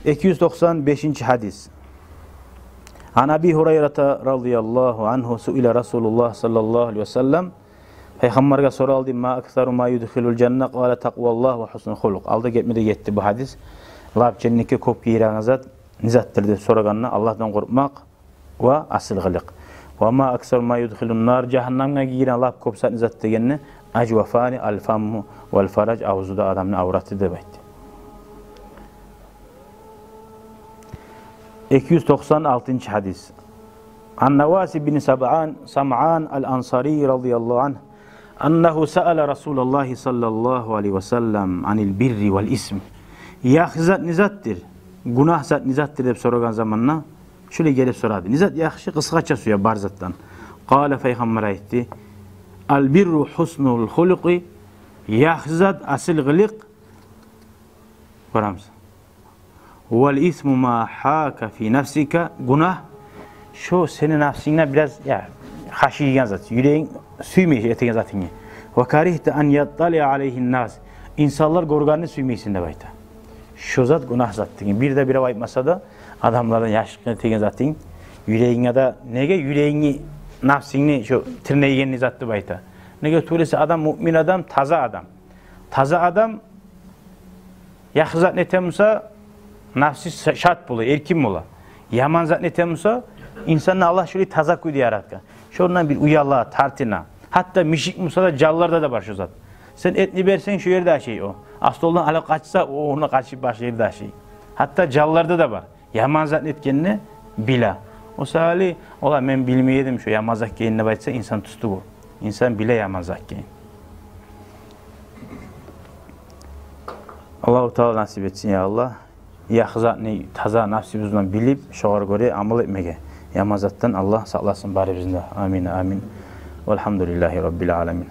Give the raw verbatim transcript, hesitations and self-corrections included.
Эки юз токъсан бешинчи гьадис. Ан Аби Гьурайрата радияллагьу ангьу суила Расулуллагь саллаллагьу алайгьи ва саллам. Пайхаммаргъа соралды: «Ма аксару ма юдхилул жанна?» Къала: «Такъваллагь ва гьуснул хулукъ». Алда гетме де гетди бу гьадис. Лап женнетге кёп гийиреген зат не затдыр деп сорагъанда, Аллагьдан къоркъмакъ ва асил къылыкъ. «Ва ма аксару ма юдхилун нар», жагьаннамгъа гийиреген лап кёп зат не зат дегенде, «ажвафани алфамму вал фараж», авзу да адамны авраты деп айтды. Эки юз токъсан алтынчы гьадис. Ан Навас бин Сабъан, Самъан ал-Ансари радияллагьу ангь, аннагьу саала Расулаллагьи саллаллагьу алайгьи ва саллам анил бирри вал исм. Яхшы зат не затдыр, гюнагь зат не затдыр деп сорагъан заманда, шулай гелип сорады. Не зат яхшы, къысгъача сюе бар затдан. Къала, пайхаммар айтды: «Ал бирру гьуснул хулукъи», яхшы зат асил къылыкъ. Барамыз. «Вал исму ма гьака фи нафсика», гюнагь, шо сени нафсингде бираз, я, хашийген зат, юрегинг сюймей этеген затынгны. «Ва каригьта ан ятталиа алайгьин нас», инсанлар гёргенни сюймейсен деп айта. Шо зат гюнагь зат деген. Бир де бирев айтмаса да, адамлардан яшыртгъын этеген затынг, юрегинге де, неге юрегингни, нафсингни шо тырнайгъан зат деп айта. Неге тюгюл эсе адам, муъмин адам, таза адам. Таза адам яхшы зат не этем буса, нафси ша-, шат бола, эркин бола. Яман зат не этем буса, инсанны Аллагь шулай таза кюйде яратгъан. Шондан бир уяла, тартына. Гьатта мишик буса да, жанларда да бар шо зат. Сен этни берсенг, шо ерде ашай о. Астолдан алып къачса, о ону къачып башгъа ерде ашай. Гьатта жанларда да бар. Яман зат не этгенни биле. О саялы, ола, мен билмей эдим шо яман зат экенни деп айтса, инсан тюз тюгюл. Инсан биле яман зат экенни. Аллагьу Таала насип этсин, я Аллагь. Яхшы затны таза нафсибиз булан билип, шогъар гёре амал этмеге. Яман затдан Аллагь сакъласын барыбызны да. Амин, амин. Валгьамдулиллагьи раббил аламин.